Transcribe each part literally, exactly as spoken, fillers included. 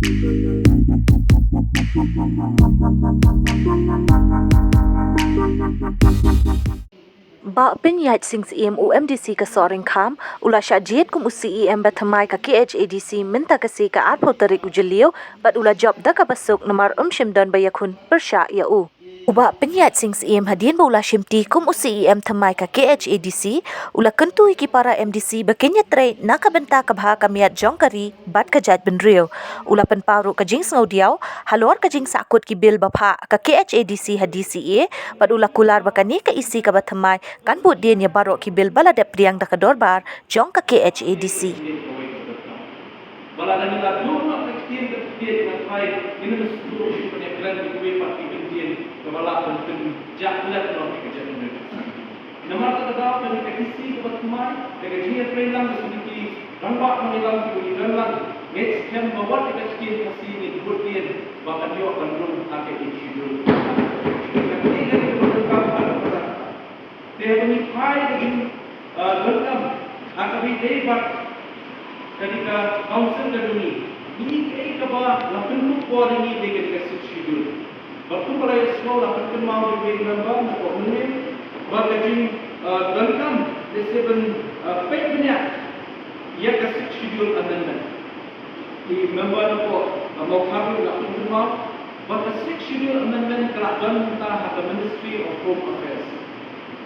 Bah Pynïaid Sing, Syiem u M D C ka Sohryngkham, u la shah jied kum u C E M bathymmai ka K H A D C mynta ka sngi ka arphew tarik u Jylliew, bad u la jop da kaba suk namar um shym don ba ïakhun pyrshah ïa u. U Bah Pynïaid Sing, Syiem, hadien ba u la shimti kum u C E M thymmai ka K H A D C, u la kyntu ïa ki para M D C ba kin ïatrei na ka bynta ka bha ka miat jong ka ri bad ka jaitbynriew. U la pynpaw ruh ka jingsngewdiaw halor ka jingsahkut ki bill ba phah ka K H A D C ha D C A, bad u la kular ba kane ka E C kaba thymmai kan bud dien ïa baroh ki bill ba la dep pdiang da ka dorbar jong ka K H A D C. Ba la dang ïa la dur noh ka ktien ka ktien ka thai, ngin ym sngewthuh shuh ban ïakren ïa kiwei pat ki kyntien kaba lah ban pynjah klet noh ïa ka jaitbynriew. Namar kata ka daw kane ka E C kaba thymmai, da ka jingïatreilang da kine ki rangbah nongïalam kiba ngi don lang, ngeit skhem ba wat ïa ka ktien Khasi ngin bud dien ba kan ïoh ban rung ha ka Eighth Schedule. Ka ktien kane kaba donkam ha ka Te haba ngi phai ka jing, ah, donkam ha kaba ïadei bad kane ka council ka jong ngi, ngi kaei kaba la pynkup bor ïa ngi dei kane ka Sixth Schedule. Bad kumba la ïohsngew, la pynkynmaw da i member na ka Umne ba ka jing, ah, donkam lehse ban, ah, peit bniah ïa ka Sixth Schedule Amendment. I member na pdeng, uh, Mawkharu la pynkynmaw ba ka Sixth Schedule Amendment ka la don mynta ha ka Ministry of Home Affairs.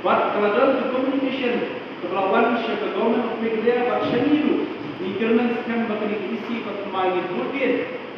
Bad ka la don ka communication kaba la wan sha ka Government of Meghalaya bad sha ngi ruh. Ngi kyrmen skhem ba kane ka E C ba thymmai ngin bud dien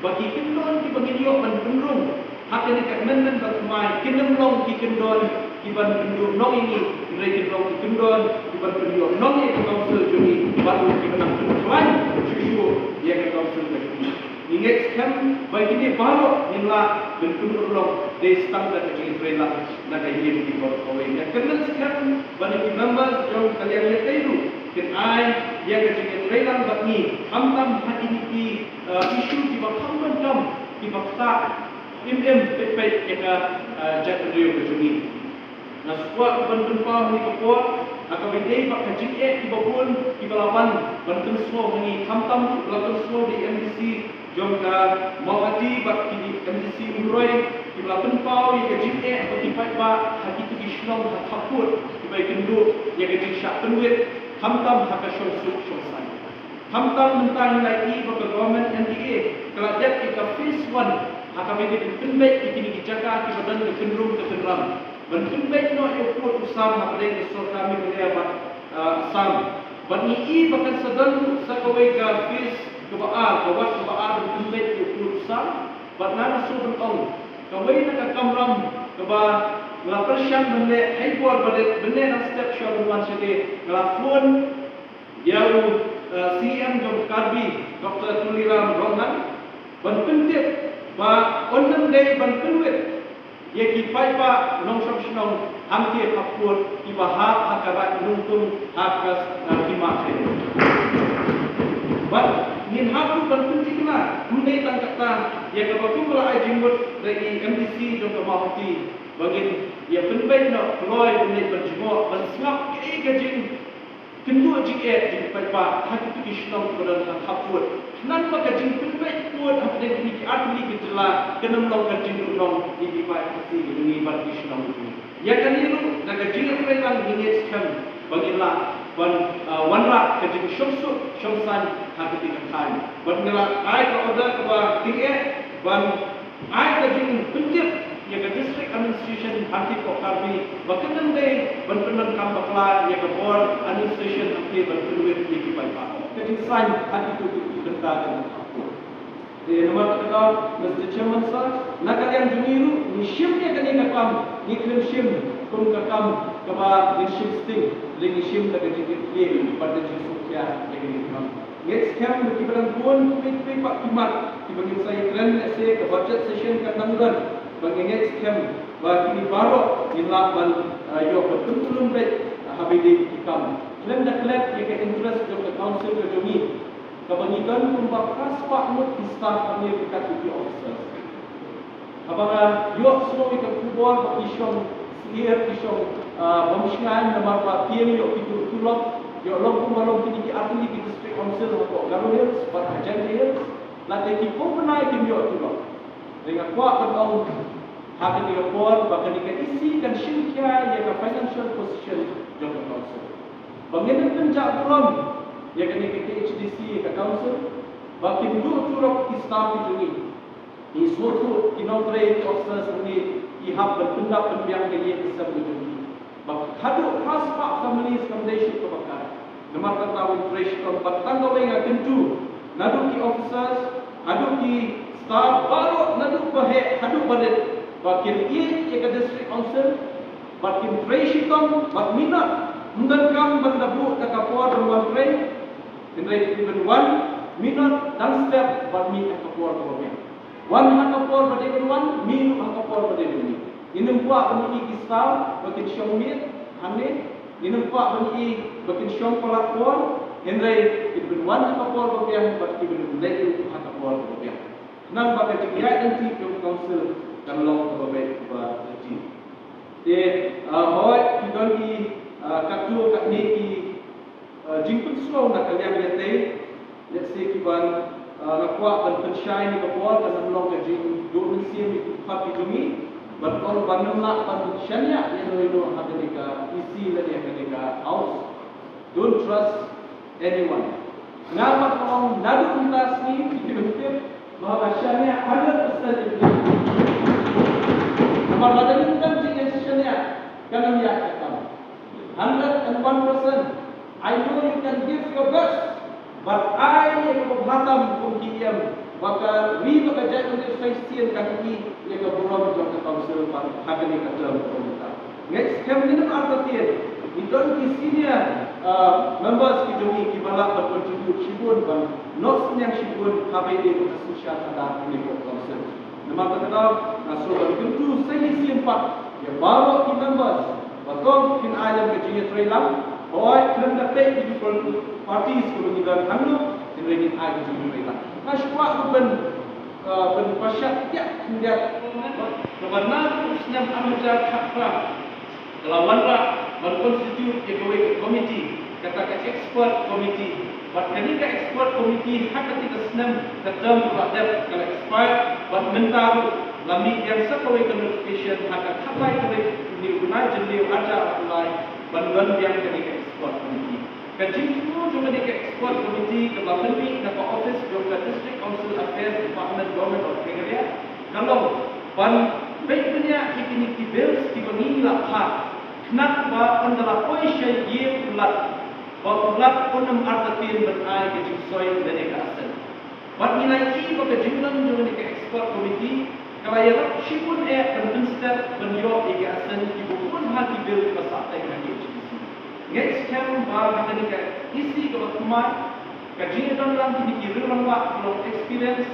ba ki kyndon kiba ngin ïoh ban pynrung ha kane ka amendment ba thymmai kin ym long ki kyndon kiban pynduh nong ïa ngi, hynrei kin long ki kyndon kiban pynïoh nong ïa ka council jong ngi, bad ruh kiban nang pynkhlaiñ shuh shuh ïa ka council ka jong ngi. Ngi ngeit skhem ba kine baroh ngin lah ban pynurlong dei tang da ka jingïatreilang na ka ïing ki bor kawei. Nga kyrmen skhem ba na ki members jong ka liang ïatei ruh kin ai ïa ka jingïatreilang bad ngi, khamtam ha kine ki, uh, issue kiba kham donkam, kiba ktah im im peit peit ïa ka, ah, jaitbynriew ka jong ngi. Nga sngewkwah ban pynpaw ha kane ka por ha kaba ïadei bad ka jingeh kiba bun kiba la wan ban pynsngew ha ngi, khamtam ruh ba la pynsngew da i M D C jong ka Mawhati bad ki M D C Umroi kiba la pynpaw ïa ka jingeh bad ki paidbah ha kito ki shnong ha khappud kiba ïakynduh ïa ka jingshah pynwit khamtam ha ka shongsuk shongsaiñ. Khamtam mynta ngi la ïohi ba ka government M D A ka la dep ïa ka phase one ha kaba ïadei ban pynbeit ïa kine ki jaka kiba don ka kynrum ka kynram. Ban pynbeit noh ïa u pud u sam hapdeng ka sorkar Meghalaya bad, ah, Assam. Bad ngi ïohi ba kan sa don ruh sa kawei ka phase kaba ar, ka wat kaba ar ban pynbeit ïa u pud u sam. Bad nga nga shu ban ong, kawei na ka kamram kaba nga la pyrshang ban leh, hei por ba leh ban leh nang step shuwa ban wan shane, nga la phone ïa u, eh, C M jong Karbi, Doctor Tuliram Ronghang, ban pyntip ba un ym dei ban pynwit ïa ki paidbah nongshong shnong hangtei ha khappud kiba hap ha ka Raid Nongtung ha ka, eh, Hima Khyndai. Bad ngin hap ruh ban pynthikna, ym dei tang kata ïa kaba kum ba la ai jingmut da i M D C jong ka Mawhati ba ngin ïa pynbeit noh kloi ban leit ban jngoh ban sngap kaei ka jing kynduh jingeh jong ki paidbah ha kito ki shnong kiba don ha khappud. Khnang ba ka jingpynbeit pud hapdeng kine ki artylli ki jylla kan ym long ka jingduhnong ïa ki paid Khasi ki jong ngi bad ki shnong ki jong ngi. Ïa kane ruh da ka jingïatreilang ngi ngeit skhem ba ngin lah ban, ah, wanrah ka jingshongsuk shongsaiñ ha kane ka thaiñ. Bad ngi la ai ka order kaba tyngeh ban ai ka jingpyntip ïa ka District Administration hangtei hapoh Karbi ba kan ym dei ban pyndonkam bakla ïa ka bor administration hangtei ban pynwit ïa ki paidbah. Ka jingsaiñ ha kito ki bynta jong ka. Te namar kata ka daw, Mister Chairman Sir, na ka liang jong ngi ruh ngi shim ïa kane ka kam, ngi khlem shim kum ka kam kaba ngin shim sting, hynrei ngi shim da ka jingkitkhlieh bad ka jingsngewkhia ïa kane ka kam. Ngeit skhem ba kiba dang bun kiwei kiwei pat ki mat kiba ngin sa ïakren lehse ka budget session kan dang don. Ba ngi ngeit skhem ba kine baroh ngin lah ban, ah, ïoh ban pynkulmar beit, ah, haba ïadei ki kam. Khlem da klet ïa ka interest jong ka council ka jong ngi. Kaba ngi don kumba phra spah ngut ki staff hangne bad ki officers. Haba nga ïohsngew ïa ka khubor ba ki shong syiar ki shong, ah, bym shngaiñ namar ba ki ïoh ki tu-, tulop, ïoh long kumba long kine ki artylli ki district council hapoh Garo Hills bad ha Jaintia Hills. Lada ki company kim ïoh turok. Te nga kwah ban ong ha kane ka por ba kane ka E C kan shim khia ïa ka financial position jong ka council. Ba ngin ym pynjah burom ïa kane ka K H A D C, ïa ka council, ba kin duh turok ki staff ki jong ngi. Ngi sngewthuh ki nongtrei, ki officers hangne ki hap ban pyndap pynbiang ka ïing ka sem ka jong ki. Ba haduh khatspah families kam dei shuh kaba kai. Namar kata, ngin trei shitom bad tang kawei nga kyntu naduh ki officers haduh ki staff baroh, naduh baheh haduh barit, ba kin ïeit ïa ka District Council bad kin trei shitom bad minot. Ym donkam ban da buh da ka por ban wan trei, hynrei kin wan minot dang step bad mih ha ka por kaba biang. Wan ha ka por ba dei ban wan, mih ruh ha ka por ba dei ban mih. Ngin ym kwah ban ïohi ki staff ba kin shong miet hangne, ngin ym kwah ban ïohi ba kin shong palat por, hynrei kin wan ha ka por ba biang bad kin leit ruh ha ka por ba biang. Khnang ba ka jingïaid lynti jong ka council kan long kaba beit kaba lynti. Te, ah, hooid, ki don ki, ah, katto katne ki Uh, jingpynsngew na ka liang ïatei, lehse ki ban, uh, nga kwah ban pynshai ïa ka por, kan ym long ka jingduh mynsiem ïa ki party jong ngi, ban ong ban ym lah ban shaniah ïano ïano ha kane ka E C lane ha kane ka House. Don't trust anyone. Nga pat ong naduh mynta sngi ki ban tip ba nga shaniah hundred percent ïa ki. Namar lada ngim don jingshaniah, kan ym ïaid ka kam. Hundred and one percent. I know you can give your best, but ai ïa kaba bha tam kum ki E M, ba ka ri bad ka jaitbynriew sa shisien kan ïohi ïa ka burom jong ka council bad ha kane ka term kaba mynta. Ngeit skhem ngin ym artatien, ngi don ki senior, uh, members ki jong ngi kiba lah ban contribute shibun, ban noh synñiang shibun haba ïadei bad ka synshar khadar kane ka council. Namar kata ka daw nga sngewbha ban kyntu sa shisien pat ïa baroh ki members ba tang kin ai lem ka jingïatreilang. Hooid, khlem da peit ïa ki political parties kiba ngi don hangno, hynrei ngin ai ka jingïatreilang. Nga shu kwah ruh ban, eh, ban pynshai ïa khyndiat ba na u snem ar hajar khatphra ka la wanrah ban constitute ïa kawei ka committee, kata ka expert committee. Bad kane ka expert committee ha kane ka snem ka term ba la dep ka la expire, bad mynta ruh la mih biang sa kawei ka notification ha ka khatlai tarik u bnai Jylliew arhajar arphew lai ban don biang kane ka expert committee. Ka jingthmu jong kane ka expert committee kaba pynmih na ka office jong ka District Council Affairs Department, Government of Meghalaya, ka long ban peit bniah ïa kine ki bills kiba ngi la phah, khnang ba ynda la poi sha ïing u Lat, ba u Lat un ym artatien ban ai ka jingsoi lane ka assent. Bad ngi la ïohi ba ka jingdon jong kane ka expert committee ka la ïarap shibun eh ban pynstet ban ïoh ïa ki assent kiba bun ha ki bill kiba sah teng ha ki H D C. Ngeit skhem ba ha kane ka E C kaba thymmai, ka jingdon lang kine ki rangbah kiba long experience,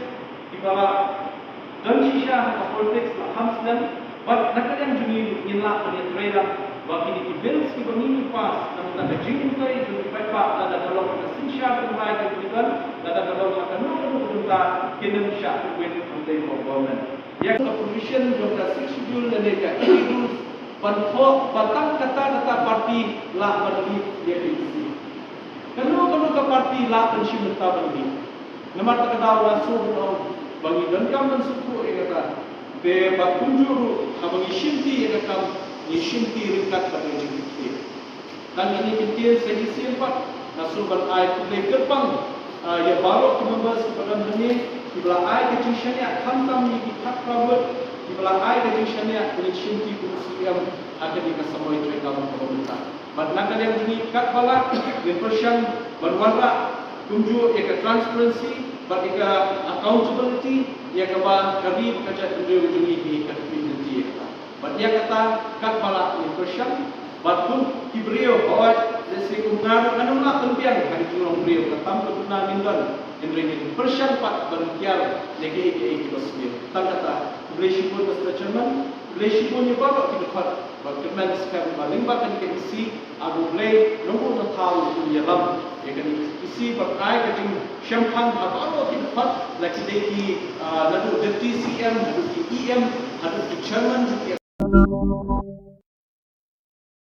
kiba la don shisha ha ka politics la kham snem, bad na ka liang jong ngi ngin lah ban ïatreilang ba kine ki bills kiba ngi pass na ka bynta ka jingmyntoi jong ki paidbah, lada ka long ha ka synshar tynrai kaba ngi don, lada ka long ha kano kano ka bynta, kin ym shah pynwit hangtei ha government. Ïa ka provision jong ka Sixth Schedule lane ka E D rules ban thoh ba tang kata kata party lah ban lead ïa ka E C. Kano kano ka party lah ban shim bynta ban lead. Namar kata ka daw nga shu ban ong ba ngi donkam ban sngewthuh ïa kata. Te bad kumjuh ruh haba ngi shimti ïa ka kam, ngi shimti ryngkat bad ka jingkitkhlieh. Tang kine ki ktien sa shisien pat nga shu ban ai khublei kyrpang, ah, ïa baroh ki members kiba don hangne, kiba la ai ka jingshaniah khamtam ïa ki khatphra vote, kiba la ai ka jingshaniah ban shimti kum u C E M ha kane ka samoi treikam kaba mynta. Bad na ka liang jong ngi katba lah ngin pyrshang ban wanrah kumjuh ïa ka transparency bad ïa ka accountability ïa kaba ka ri ka jaitbynriew jong ngi hi ka khmih lynti ïa kata. Bad ïa kata katba lah ngin pyrshang bad kum ki briew, hooid, lehse kum nga ruh ngan ym lah ban biang ha ki jinglong briew, ka tam ka duna ngin don, hynrei ngin pyrshang pat ban kiar ïa kiei kiei kiba sniew. Tang kata, khublei shibun Mister Chairman, khublei shibun ïa baroh ki dkhot. Bad kyrmen skhem ba lyngba kane ka E C, A Blei un ïarap, un ïalam ïa kane ka E C bad ai ka jingshemphang ha baroh ki dkhot, la ki dei ki, ah, naduh Deputy C M haduh ki E M haduh ki Chairman jong ki